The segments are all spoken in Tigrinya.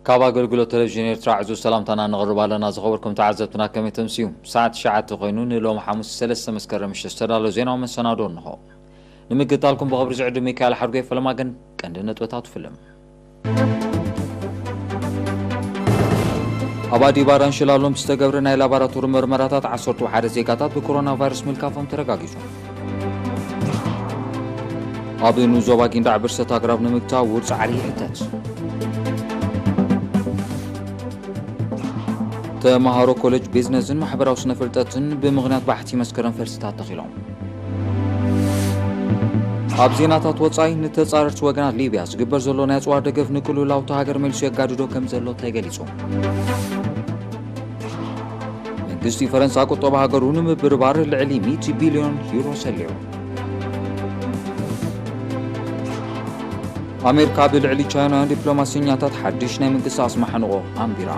ካብ ኣገልግሎት ቴሌቪዥን ኤርትራ ዕዙዝ ሰላምታና ነቕርብ ኣለና። ዝኸበርኩም ተዓዘብትና፣ ከመይ ተምስዩ? ሰዓት ትሽዓተ ኮይኑ፣ ንሎሚ ሓሙስ ሰለስተ መስከረም ምሽት ዝተዳለወ ዜናዊ መሰናዶ እንሆ። ንምክትታልኩም ብኽብሪ ዝዕድም ሚካኤል ሓድጎ። ፈለማ ግን ቀንዲ ነጥብታቱ ፍልም። ኣብ ኣዲባራን ሽላሎን ብዝተገብረ ናይ ላቦራቶሪ መርመራታት ዓሰርተ ሓደ ዜጋታት ብኮሮና ቫይረስ ምልካፎም ተረጋጊጹ። ኣብ ንኡስ ዞባ ጊንዳዕ ብርሰት ኣግራብ ንምግታእ ውር ጻዕሪ ይሕተት። ተመሃሮ ኮሌጅ ቢዝነስን ማሕበራዊ ስነ ፍልጠትን ብምኽንያት ባሕቲ መስከረም ፈልስታት ተኺሎም። ኣብ ዜናታት ወጻኢ፣ ንተጻረርቲ ወገናት ሊብያ ዝግበር ዘሎ ናይ ኣጽዋር ደገፍ ንቅልውላው እታ ሃገር መሊሱ የጋድዶ ከም ዘሎ ተገሊጹ። መንግስቲ ፈረንሳ ቁጠባ ሃገሩ ንምብርባር ልዕሊ ሚእቲ ቢልዮን ዩሮ ሰሊዑ። ኣሜሪካ ብልዕሊ ቻይናውያን ዲፕሎማሰኛታት ሓድሽ ናይ ምንቅስቃስ መሓንቆ ኣንቢራ።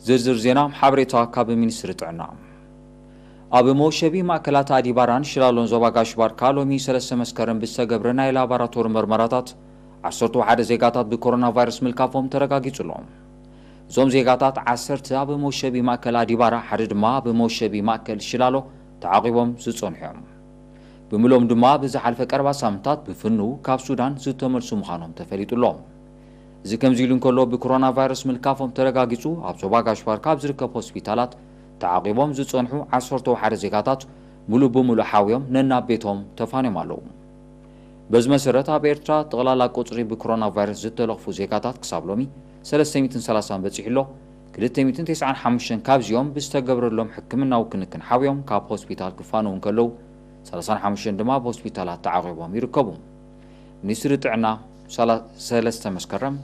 ዝርዝር ዜና ሓበሬታ ካብ ሚኒስትሪ ጥዕና። ኣብ መወሸቢ ማእከላት ኣዲባራን ሽላሎን ዞባ ጋሽ ባርካ ሎሚ ሰለስተ መስከረም ብዝተገብረ ናይ ላቦራቶሪ መርመራታት ዓሰርተ ሓደ ዜጋታት ብኮሮና ቫይረስ ምልካፎም ተረጋጊጹ ኣሎ። እዞም ዜጋታት ዓሰርተ ኣብ መወሸቢ ማእከል ኣዲባራ፣ ሓደ ድማ ኣብ መወሸቢ ማእከል ሽላሎ ተዓቂቦም ዝጸንሑ እዮም። ብምሎም ድማ ብዝሓልፈ ቀረባ ሳምንታት ብፍኑ ካብ ሱዳን ዝተመልሱ ምዃኖም ተፈሊጡ ኣሎ። እዚ ከምዚ ኢሉ እንከሎ፣ ብኮሮና ቫይረስ ምልካፎም ተረጋጊጹ ኣብ ዞባ ጋሽ ባርካ ኣብ ዝርከብ ሆስፒታላት ተዓቂቦም ዝጸንሑ ዓሰርተ ሓደ ዜጋታት ሙሉእ ብሙሉእ ሓውዮም ነናብ ቤቶም ተፋንዮም ኣለዉ። በዚ መሰረት ኣብ ኤርትራ ጠቕላላ ቁጽሪ ብኮሮና ቫይረስ ዝተለኽፉ ዜጋታት ክሳብ ሎሚ ሰለስተ ሚእትን ሰላሳን በጺሑ ኣሎ። ክልተ ሚእትን ተስዓን ሓሙሽተን ካብዚኦም ብዝተገብረሎም ሕክምናዊ ክንክን ሓውዮም ካብ ሆስፒታል ክፋነዉ እንከለዉ፣ ሰላሳን ሓሙሽተን ድማ ኣብ ሆስፒታላት ተዓቂቦም ይርከቡ። ሚኒስትሪ ጥዕና፣ ሰላ-፣ ሰለስተ መስከረም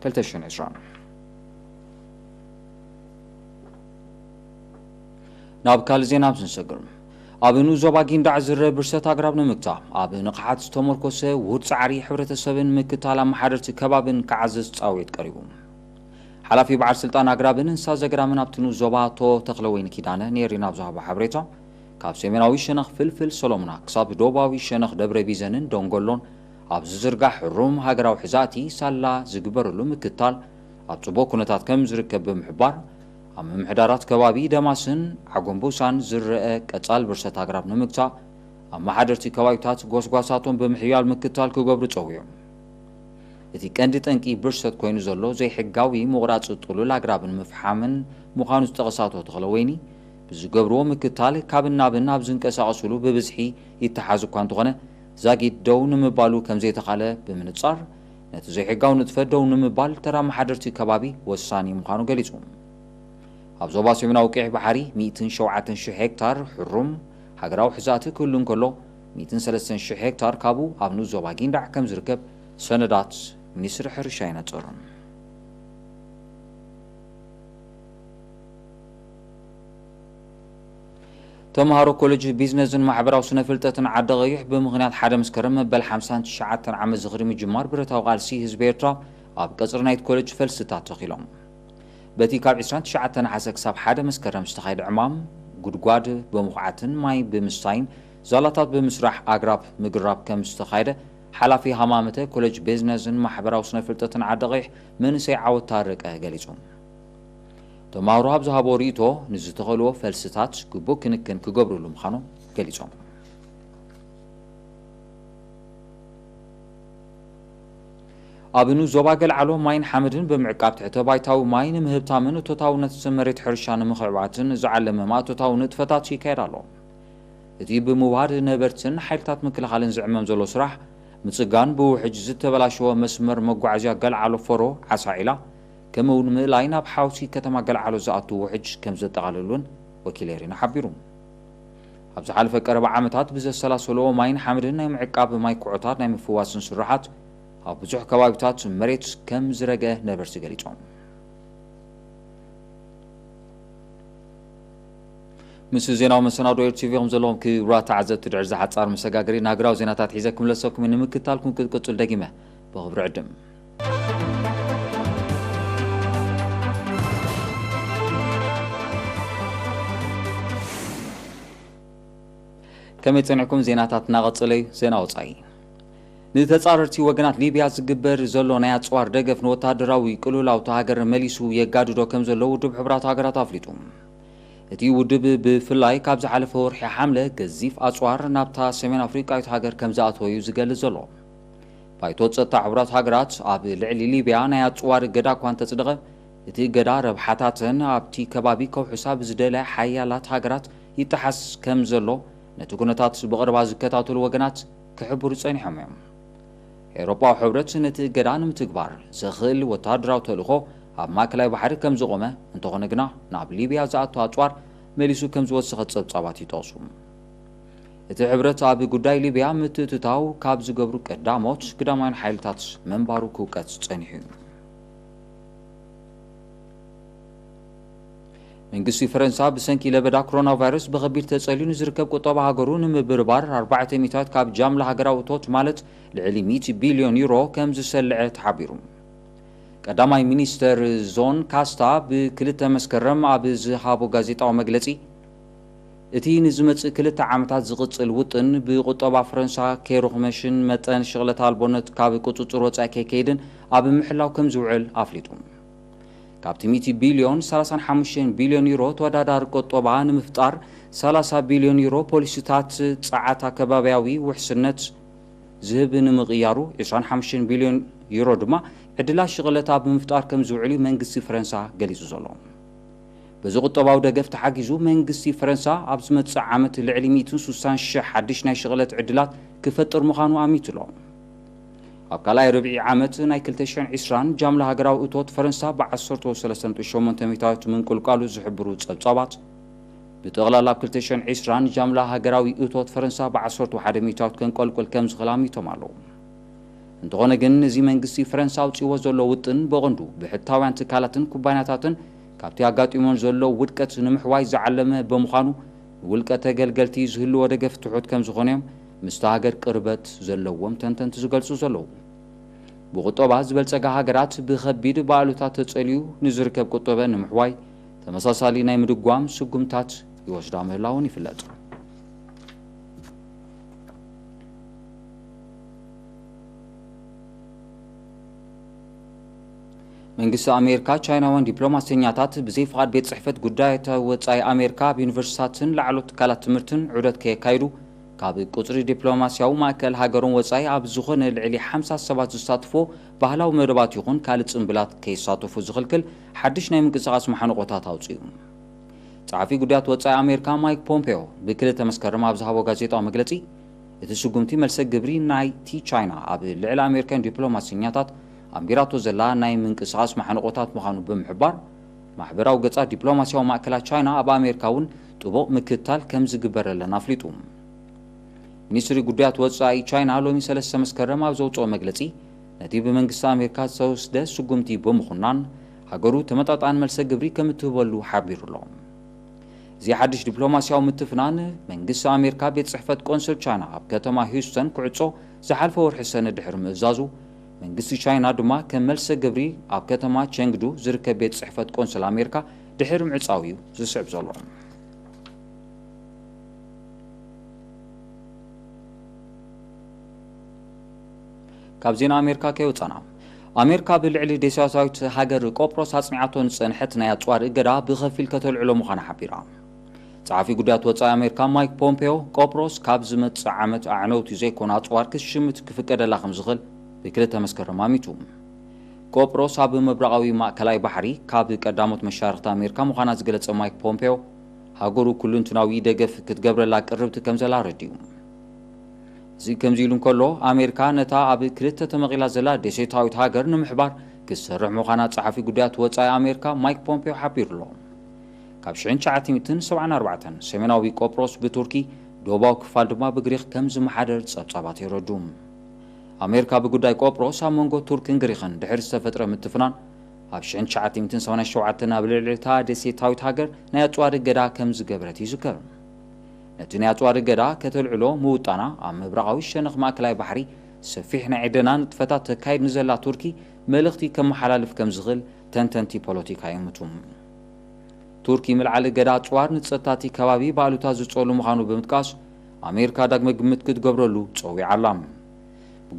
ክልተ ሽሕን ዕስራን። ናብ ካልእ ዜና ኣብ ዝንሰግር፣ ኣብ ንኡስ ዞባ ጊንዳዕ ዝረአ ብርሰት ኣግራብ ንምግታእ ኣብ ንቕሓት ዝተመርኮሰ ውሁድ ጻዕሪ ሕብረተሰብን ምክታል ኣመሓደርቲ ከባብን ክዓዘዝ ጻውዒት ቀሪቡ። ሓላፊ በዓል ስልጣን ኣግራብን እንስሳ ዘገዳምን ኣብቲ ንኡስ ዞባ ኣቶ ተኽለወይኒ ኪዳነ ኔሪን ኣብ ዝሃቦ ሓበሬታ፣ ካብ ሰሜናዊ ሸነኽ ፍልፍል ሰሎሙና ክሳብ ደቡባዊ ሸነኽ ደብረ ቢዘንን ደንጎሎን ኣብ ዝዝርጋሕ ሕሩም ሃገራዊ ሕዛእቲ ሳላ ዝግበረሉ ምክታል ኣብ ጽቡቕ ኩነታት ከም ዝርከብ ብምሕባር፣ ኣብ ምምሕዳራት ከባቢ ደማስን ዓጎምቡሳን ዝረአ ቀጻል ብርሰት ኣግራብ ንምግታእ፣ ኣመሓደርቲ ከባቢታት ጎስጓሳቶም ብምሕያል ምክታል ክገብሩ ጸዊዑ። እቲ ቀንዲ ጠንቂ ብርሰት ኮይኑ ዘሎ ዘይሕጋዊ ምቑራጽ ጥሉል ኣግራብን ምፍሓምን ምዃኑ ዝጠቐሰ ኣቶ ተኽለወይኒ፣ ብዝገብርዎ ምክታል ካብን ናብን ኣብ ዝንቀሳቐስሉ ብብዝሒ ይተሓዝ እኳ እንተኾነ፣ ዛጊድ ደው ንምባሉ ከም ዘይተኻለ ብምንጻር፣ ነቲ ዘይሕጋዊ ንጥፈት ደው ንምባል ተራ ኣመሓደርቲ ከባቢ ወሳኒ ምዃኑ ገሊጹ። ኣብ ዞባ ሰሜናዊ ቀይሕ ባሕሪ ሚእትን ሸውዓተን ሽሕ ሄክታር ሕሩም ሃገራዊ ሕዛእቲ ክህሉ እንከሎ፣ ሚእትን ሰለስተን ሽሕ ሄክታር ካብኡ ኣብ ንኡስ ዞባ ጊንዳዕ ከም ዝርከብ ሰነዳት ሚኒስትሪ ሕርሻ ይነጽር። ተምሃሮ ኮሌጅ ቢዝነስን ማሕበራዊ ስነ ፍልጠትን ዓዲ ቀይሕ ብምኽንያት ሓደ መስከረም መበል ሓምሳን ትሽዓተን ዓመት ዝኽሪ ምጅማር ብረታዊ ቃልሲ ህዝቢ ኤርትራ ኣብ ቀጽሪ ናይቲ ኮሌጅ ፈልስታት ተኺሎም። በቲ ካብ ዕስራን ትሽዓተን ነሓሰ ክሳብ ሓደ መስከረም ዝተኻየደ ዕማም፣ ጉድጓድ ብምኹዓትን ማይ ብምስታይን፣ ዛላታት ብምስራሕ ኣግራብ ምግራብ ከም ዝተኻየደ፣ ሓላፊ ሃማመተ ኮሌጅ ቢዝነስን ማሕበራዊ ስነ ፍልጠትን ዓዲ ቀይሕ መንእሰይ ዓወት ታረቀ ገሊጹ። ተምሃሮ ኣብ ዝሃቦ ርእይቶ፣ ንዝተኸልዎ ፈልስታት ግቡእ ክንክን ክገብርሉ ምዃኑ ገሊጾም። ኣብ ንኡስ ዞባ ገልዓሎ ማይን ሓመድን ብምዕቃብ ትሕተ ባይታዊ ማይ ንምህብታምን እቶታውነት መሬት ሕርሻ ንምኽዕባትን ዝዓለመ ማእቶታዊ ንጥፈታት ይካየድ ኣሎ። እቲ ብምውሃድ ነበርትን ሓይልታት ምክልኻልን ዝዕመም ዘሎ ስራሕ ምጽጋን፣ ብውሕጅ ዝተበላሸወ መስመር መጓዓዝያ ገልዓሎ ፎሮ ዓሳዒላ፣ ከምኡ እውን ምእላይ ናብ ሓውሲ ከተማ ገልዓሎ ዝኣቱ ውሕጅ ከም ዘጠቓልል እውን ወኪል ኤሪና ሓቢሩ። ኣብ ዝሓለፈ ቀረባ ዓመታት ብዘሰላሰልዎ ማይን ሓመድን ናይ ምዕቃብ ማይ ኩዖታት ናይ ምፍዋስን ስራሓት ኣብ ብዙሕ ከባቢታት መሬት ከም ዝረግአ ነበርቲ ገሊጾም። ምስ ዜናዊ መሰናዶ ኤር ቲቪ ኢኹም ዘለኹም ክቡራት ተዓዘብቲ፣ ድሕሪ ዝሓጻር መሰጋገሪ ናግራዊ ዜናታት ሒዘ ክምለሰኩም እየ። ንምክትታልኩም ክትቅጽሉ ደጊመ ብኽብሪ ዕድም። ከመይ ጸኒሕኩም? ዜናታት እናቐጸለ እዩ። ዜና ወጻኢ። ንተጻረርቲ ወገናት ሊብያ ዝግበር ዘሎ ናይ ኣጽዋር ደገፍ ንወታደራዊ ቅልውላው እታ ሃገር መሊሱ የጋድዶ ከም ዘሎ ውድብ ሕቡራት ሃገራት ኣፍሊጡ። እቲ ውድብ ብፍላይ ካብ ዝሓለፈ ወርሒ ሓምለ ገዚፍ ኣጽዋር ናብታ ሰሜን ኣፍሪቃዊት ሃገር ከም ዝኣተወ እዩ ዝገልጽ ዘሎ። ባይቶ ጸጥታ ሕቡራት ሃገራት ኣብ ልዕሊ ሊብያ ናይ ኣጽዋር እገዳ እኳ እንተጽደቐ፣ እቲ እገዳ ረብሓታተን ኣብቲ ከባቢ ከውሕሳ ብዝደለያ ሓያላት ሃገራት ይጠሓስ ከም ዘሎ ነቲ ኩነታት ብቐረባ ዝከታተሉ ወገናት ክሕብሩ ጸኒሖም እዮም። ኤውሮጳዊ ሕብረት ነቲ እገዳ ንምትግባር ዘኽእል ወተሃደራዊ ተልእኾ ኣብ ማእከላይ ባሕሪ ከም ዝቖመ፣ እንተኾነ ግና ናብ ሊብያ ዝኣቱ ኣጽዋር መሊሱ ከም ዝወሰኸ ጸብጻባት ይጠቕሱ። እቲ ሕብረት ኣብ ጉዳይ ሊብያ ምትእትታው ካብ ዝገብሩ ቀዳሞት ግዳማውያን ሓይልታት ምንባሩ ክውቀስ ጸኒሑ እዩ። መንግስቲ ፈረንሳ ብሰንኪ ለበዳ ኮሮና ቫይረስ ብኸቢድ ተጸልዩ ንዝርከብ ቁጠባ ሃገሩ ንምብርባር ኣርባዕተ ሚእታዊት ካብ ጃምላ ሃገራዊ እቶት ማለት ልዕሊ ሚእቲ ቢልዮን ዩሮ ከም ዝሰልዐ ተሓቢሩ። ቀዳማይ ሚኒስተር ዞን ካስታ ብክልተ መስከረም ኣብ ዝሃቦ ጋዜጣዊ መግለጺ፣ እቲ ንዝመጽእ ክልተ ዓመታት ዝቕጽል ውጥን ብቁጠባ ፈረንሳ ከይሮኽመሽን መጠን ሽቕለት ኣልቦነት ካብ ቁጽጽር ወጻኢ ከይከይድን ኣብ ምሕላው ከም ዝውዕል ኣፍሊጡ። ካብቲ ሚእቲ ቢልዮን፣ ሰላሳን ሓሙሽተን ቢልዮን ዩሮ ተወዳዳሪ ቁጠባ ንምፍጣር፣ ሰላሳ ቢልዮን ዩሮ ፖሊሲታት ጸዓት ኣከባብያዊ ውሕስነት ዝህብ ንምቕያሩ፣ ዕስራን ሓሙሽተን ቢልዮን ዩሮ ድማ ዕድላት ሽቕለት ኣብ ምፍጣር ከም ዝውዕል እዩ መንግስቲ ፈረንሳ ገሊጹ ዘሎ። በዚ ቁጠባዊ ደገፍ ተሓጊዙ፣ መንግስቲ ፈረንሳ ኣብ ዝመጽእ ዓመት ልዕሊ ሚእትን ሱሳን ሽሕ ሓድሽ ናይ ሽቕለት ዕድላት ክፈጥር ምዃኑ ኣሚቱ ኣሎ። ኣብ ካልኣይ ርብዒ ዓመት ናይ ክልተ ሽሕን ዕስራን ጃምላ ሃገራዊ እቶት ፈረንሳ ብዓሰርተ ሰለስተ ነጥቢ ሸሞንተ ሚእታዊት ምንቁልቋሉ ዝሕብሩ ጸብጻባት፣ ብጠቕላላ ኣብ ክልተ ሽሕን ዕስራን ጃምላ ሃገራዊ እቶት ፈረንሳ ብዓሰርተ ሓደ ሚእታዊት ከንቆልቁል ከም ዝኽእል ኣሚቶም ኣለዉ። እንተኾነ ግን፣ እዚ መንግስቲ ፈረንሳ ኣውጺዎ ዘሎ ውጥን ብቐንዱ ብሕታውያን ትካላትን ኩባንያታትን ካብቲ ኣጋጢሞን ዘሎ ውድቀት ንምሕዋይ ዝዓለመ ብምዃኑ፣ ንውልቀ ተገልገልቲ ዝህልዎ ደገፍ ትሑት ከም ዝኾነ እዮም ምስታ ሃገር ቅርበት ዘለዎም ተንተንቲ ዝገልጹ ዘለዉ። ብቁጠባ ዝበልጸጋ ሃገራት ብኸቢድ ብኣሉታ ተጸልዩ ንዝርከብ ቁጠበ ንምሕዋይ ተመሳሳሊ ናይ ምድጓም ስጉምታት ይወስዳ ምህላውን ይፍለጥ። መንግስቲ ኣሜሪካ፣ ቻይናውያን ዲፕሎማሰኛታት ብዘይ ፍቓድ ቤት ጽሕፈት ጉዳያት ወጻኢ ኣሜሪካ ኣብ ዩኒቨርሲቲታትን ላዕሎት ትካላት ትምህርትን ዑደት ከየካይዱ፣ ካብ ቁጽሪ ዲፕሎማስያዊ ማእከል ሃገሮም ወጻኢ ኣብ ዝኾነ ልዕሊ ሓምሳ ሰባት ዝሳትፎ ባህላዊ መደባት ይኹን ካልእ ጽምብላት ከይሳተፉ ዝኽልክል ሓድሽ ናይ ምንቅስቓስ መሓንቆታት ኣውጺኡ። ጸሓፊ ጉዳያት ወጻኢ ኣሜሪካ ማይክ ፖምፔዮ ብክልተ መስከረም ኣብ ዝሃቦ ጋዜጣዊ መግለጺ፣ እቲ ስጉምቲ መልሰ ግብሪ ናይቲ ቻይና ኣብ ልዕሊ ኣሜሪካን ዲፕሎማሰኛታት ኣንቢራቶ ዘላ ናይ ምንቅስቓስ መሓንቆታት ምዃኑ ብምሕባር፣ ማሕበራዊ ገጻት ዲፕሎማስያዊ ማእከላት ቻይና ኣብ ኣሜሪካ እውን ጥቡቕ ምክትታል ከም ዝግበረለን ኣፍሊጡ። ሚኒስትሪ ጉዳያት ወጻኢ ቻይና ሎሚ ሰለስተ መስከረም ኣብ ዘውጽኦ መግለጺ፣ ነቲ ብመንግስቲ ኣሜሪካ ዝተወስደ ስጉምቲ ብምኹናን፣ ሃገሩ ተመጣጣኒ መልሰ ግብሪ ከም እትህበሉ ሓቢሩ ኣሎ። እዚ ሓድሽ ዲፕሎማስያዊ ምትፍናን፣ መንግስቲ ኣሜሪካ ቤት ጽሕፈት ቆንስል ቻይና ኣብ ከተማ ሂውስተን ክዕጾ ዝሓልፈ ወርሒ ሰነ ድሕሪ ምእዛዙ፣ መንግስቲ ቻይና ድማ ከም መልሰ ግብሪ ኣብ ከተማ ቸንግዱ ዝርከብ ቤት ጽሕፈት ቆንስል ኣሜሪካ ድሕሪ ምዕጻው እዩ ዝስዕብ ዘሎ። ካብ ዜና ኣሜሪካ ከይወጻና፣ ኣሜሪካ ብልዕሊ ደሴታዊት ሃገር ቆጵሮስ ኣጽኒዓቶ ዝጸንሐት ናይ ኣጽዋር እገዳ ብኸፊል ከተልዕሎ ምዃና ሓቢራ። ጸሓፊ ጉዳያት ወጻኢ ኣሜሪካ ማይክ ፖምፔዮ፣ ቆጵሮስ ካብ ዝመጽእ ዓመት ኣዕነውቲ ዘይኮኑ ኣጽዋር ክትሽምት ክፍቀደላ ከም ዝኽእል ብክልተ መስከረም ኣሚቱ። ቆጵሮስ ኣብ ምብራቓዊ ማእከላይ ባሕሪ ካብ ቀዳሞት መሻርኽቲ ኣሜሪካ ምዃና ዝገለጸ ማይክ ፖምፔዮ፣ ሃገሩ ኩሉንትናዊ ደገፍ ክትገብረላ ቅርብቲ ከም ዘላ ኣረዲኡ። እዚ ከምዚ ኢሉ እንከሎ፣ ኣሜሪካ ነታ ኣብ ክልተ ተመቒላ ዘላ ደሴታዊት ሃገር ንምሕባር ክትሰርሕ ምዃና ጸሓፊ ጉዳያት ወጻኢ ኣሜሪካ ማይክ ፖምፔዮ ሓቢሩ ኣሎ። ካብ ሽሕን ትሽዓተ ሚእትን ሰብዓን ኣርባዕተን ሰሜናዊ ቆጵሮስ ብቱርኪ፣ ደቡባዊ ክፋል ድማ ብግሪኽ ከም ዝመሓደር ጸብጻባት የረዱ። ኣሜሪካ ብጉዳይ ቆጵሮስ ኣብ መንጎ ቱርክን ግሪኽን ድሕሪ ዝተፈጥረ ምትፍናን፣ ኣብ ሽሕን ትሽዓተ ሚእትን ሰማንያን ሸውዓተን ኣብ ልዕሊ እታ ደሴታዊት ሃገር ናይ ኣጽዋር እገዳ ከም ዝገበረት ይዝከር። ነቲ ናይ ኣጽዋር እገዳ ከተልዕሎ ምውጣና፣ ኣብ ምብራቓዊ ሸነኽ ማእከላይ ባሕሪ ሰፊሕ ናይ ዕደና ንጥፈታት ተካይድ ንዘላ ቱርኪ መልእኽቲ ከመሓላልፍ ከም ዝኽእል ተንተንቲ ፖለቲካ ይእምቱ። ቱርኪ ምልዓል እገዳ ኣጽዋር ንጸጥታ እቲ ከባቢ ብኣሉታ ዝጸሉ ምዃኑ ብምጥቃስ፣ ኣሜሪካ ዳግመ ግምት ክትገብረሉ ጸዊዓ ኣላ።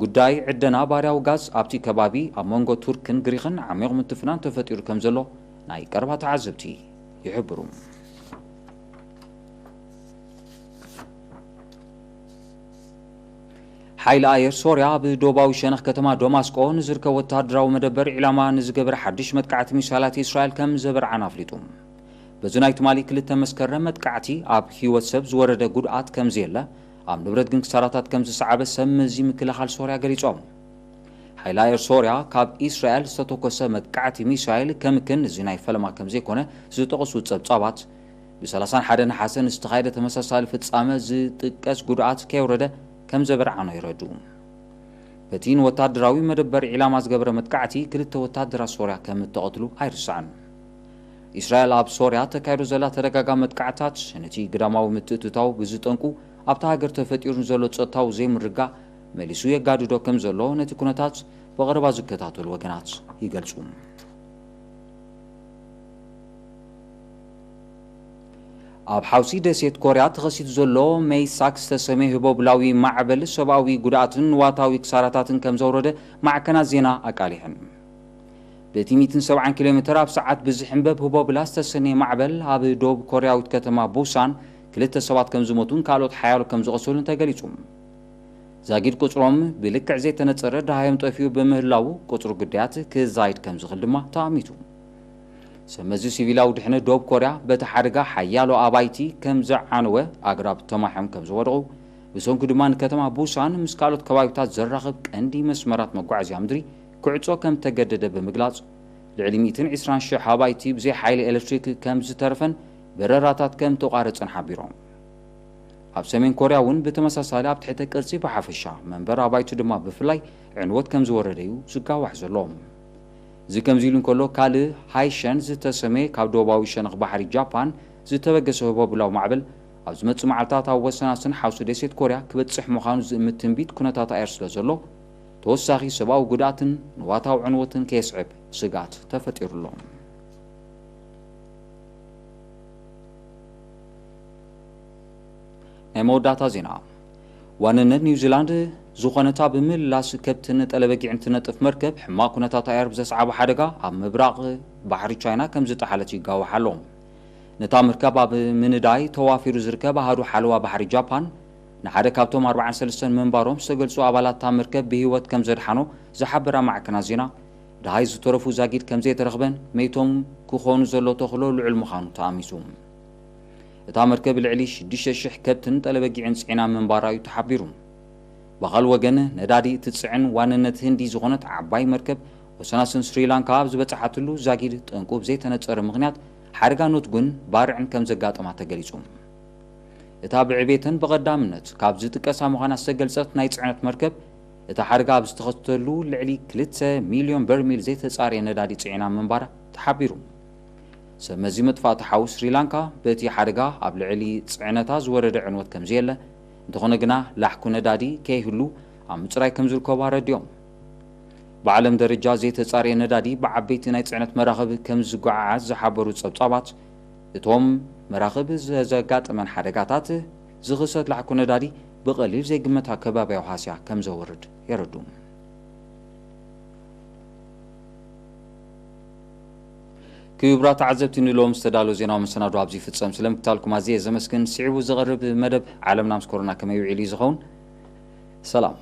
ጉዳይ ዕደና ባርያዊ ጋዝ ኣብቲ ከባቢ ኣብ መንጎ ቱርክን ግሪኽን ዓሚቕ ምትፍናን ተፈጢሩ ከም ዘሎ ናይ ቀረባ ተዓዘብቲ ይሕብሩ። ሓይሊ ኣየር ሶርያ ኣብ ዶባዊ ሸነኽ ከተማ ዶማስቆ ንዝርከብ ወተሃደራዊ መደበር ዒላማ ንዝገበረ ሓድሽ መጥቃዕቲ ሚሳይላት እስራኤል ከም ዘበርዓን ኣፍሊጡ። በዚ ናይ ትማሊ ክልተ መስከረም መጥቃዕቲ ኣብ ህይወት ሰብ ዝወረደ ጉድኣት ከም ዘየለ፣ ኣብ ንብረት ግን ክሳራታት ከም ዝሰዓበ ሰብ መዚ ምክልኻል ሶርያ ገሊጾም። ሓይሊ ኣየር ሶርያ ካብ እስራኤል ዝተተኮሰ መጥቃዕቲ ሚሳይል ከምክን እዚ ናይ ፈለማ ከም ዘይኮነ ዝጠቐሱ ጸብጻባት፣ ብ ሰላሳን ሓደን ነሓሰ ንዝተኻየደ ተመሳሳሊ ፍጻመ ዝጥቀስ ጉድኣት ከየውረደ ከም ዘበርዓኖ የረድኡ። በቲ ንወታደራዊ መደበር ዒላማ ዝገበረ መጥቃዕቲ ክልተ ወታደራት ሶርያ ከም እተቐትሉ ኣይርሳዕን። እስራኤል ኣብ ሶርያ ተካይዶ ዘላ ተደጋጋሚ መጥቃዕታት ነቲ ግዳማዊ ምትእትታው ብዝጠንቁ ኣብታ ሃገር ተፈጢሩ ንዘሎ ጸጥታዊ ዘይምርጋእ መሊሱ የጋድዶ ከም ዘሎ ነቲ ኩነታት ብቐረባ ዝከታተሉ ወገናት ይገልጹ። ኣብ ሓውሲ ደሴት ኮርያ ተኸሲቱ ዘሎ ሜይሳክ ዝተሰመየ ህቦብላዊ ማዕበል ሰብኣዊ ጉድኣትን ንዋታዊ ክሳራታትን ከም ዘውረደ ማዕከናት ዜና ኣቃሊሐን። በቲ ሚእትን ሰብዓን ኪሎ ሜትር ኣብ ሰዓት ብዝሕንበብ ህቦብላ ዝተሰነየ ማዕበል ኣብ ደቡብ ኮርያዊት ከተማ ቡሳን ክልተ ሰባት ከም ዝሞቱን ካልኦት ሓያሎ ከም ዝቖሰሉን ተገሊጹ። ዛጊድ ቁጽሮም ብልክዕ ዘይተነጸረ ደሃዮም ጠፊኡ ብምህላዉ ቁጽሪ ግዳያት ክዛይድ ከም ዝኽእል ድማ ተኣሚቱ። ሰብ መዚ ሲቪላዊ ድሕነት ደቡብ ኮርያ በቲ ሓደጋ ሓያሎ ኣባይቲ ከም ዝዓነወ፣ ኣግራብ ተማሕዮም ከም ዝወደቑ፣ ብሰንኩ ድማ ንከተማ ቡሳን ምስ ካልኦት ከባቢታት ዘራኽብ ቀንዲ መስመራት መጓዓዝያ ምድሪ ክዕጾ ከም ተገደደ ብምግላጽ፣ ልዕሊ ሚእትን ዕስራን ሽሕ ኣባይቲ ብዘይ ሓይሊ ኤሌክትሪክ ከም ዝተረፈን በረራታት ከም ተቋረጸን ሓቢሮም። ኣብ ሰሜን ኮርያ እውን ብተመሳሳሊ ኣብ ትሕተ ቅርጺ ብሓፈሻ መንበር ኣባይቲ ድማ ብፍላይ ዕንወት ከም ዝወረደ እዩ ዝጋዋሕ ዘሎ። እዚ ከምዚ ኢሉ እንከሎ፣ ካልእ ሃይሸን ዝተሰመየ ካብ ደቡባዊ ሸነኽ ባሕሪ ጃፓን ዝተበገሰ ህቦብላዊ ማዕበል ኣብ ዝመጽእ መዓልታት ኣብ ወሰናስን ሓውሲ ደሴት ኮርያ ክበጽሕ ምዃኑ ዝእምት ትንቢት ኩነታት ኣየር ስለ ዘሎ፣ ተወሳኺ ሰብኣዊ ጉድኣትን ንዋታዊ ዕንወትን ከየስዕብ ስግኣት ተፈጢሩ ኣሎ። ናይ መወዳእታ ዜና። ዋንነት ኒውዚላንድ ዝኾነት ኣብ ምምላስ ከብትን ጠለበጊዕን ትነጥፍ መርከብ ሕማቕ ኩነታት ኣየር ብዘስዓቦ ሓደጋ ኣብ ምብራቕ ባሕሪ ቻይና ከም ዝጠሓለት ይጋዋሕ ኣሎ። ነታ መርከብ ኣብ ምንዳይ ተዋፊሩ ዝርከብ ኣሃዱ ሓለዋ ባሕሪ ጃፓን ንሓደ ካብቶም ኣርባዓን ሰለስተን ምንባሮም ዝተገልጹ ኣባላት እታ መርከብ ብህይወት ከም ዘድሓኖ ዝሓበራ ማዕከናት ዜና፣ ደሃይ ዝተረፉ ዛጊድ ከም ዘይተረኽበን መይቶም ክኾኑ ዘሎ ተኽእሎ ልዑል ምዃኑ ተኣሚሱ። እታ መርከብ ልዕሊ ሽዱሽተ ሽሕ ከብትን ጠለበጊዕን ጽዒና ምንባራ እዩ ተሓቢሩ። ብኻል ወገን፣ ነዳዲ እትጽዕን ዋንነት ህንዲ ዝኾነት ዓባይ መርከብ ወሰናስን ስሪላንካ ኣብ ዝበጽሓትሉ ዛጊድ ጠንቁ ብዘይተነጸረ ምኽንያት ሓደጋ ኖትጉን ባርዕን ከም ዘጋጠማ ተገሊጹ። እታ ብዕቤተን ብቐዳምነት ካብ ዝጥቀሳ ምዃና ዝተገልጸት ናይ ጽዕነት መርከብ፣ እታ ሓደጋ ኣብ ዝተኸሰተሉ ልዕሊ ክልተ ሚልዮን በርሚል ዘይተጻረየ ነዳዲ ጽዒና ምንባራ ተሓቢሩ። ሰብ መዚ መጥፋእቲ ሓዊ ስሪላንካ በቲ ሓደጋ ኣብ ልዕሊ ጽዕነታ ዝወረደ ዕንወት ከም ዘየለ፣ እንተኾነ ግና ላሕኩ ነዳዲ ከይህሉ ኣብ ምጽራይ ከም ዝርከቡ ኣረዲኦም። ብዓለም ደረጃ ዘይተጻረየ ነዳዲ ብዓበይቲ ናይ ጽዕነት መራኽብ ከም ዝጓዓዓዝ ዝሓበሩ ጸብጻባት፣ እቶም መራኽብ ዘጋጠመን ሓደጋታት ዝኽሰት ላሕኩ ነዳዲ ብቐሊል ዘይግመት ከባብያዊ ሃስያ ከም ዘውርድ የረዱ። ክቡራት ተዓዘብቲ፣ ንሎም ዝተዳለወ ዜናዊ መሰናዶ ኣብዚ ይፍጸም። ስለ ምክታልኩም ኣዝየ ዘመስግን። ስዒቡ ዝቐርብ መደብ ዓለምና ምስ ኮሮና ከመይ ውዒሉ እዩ ዝኸውን። ሰላም።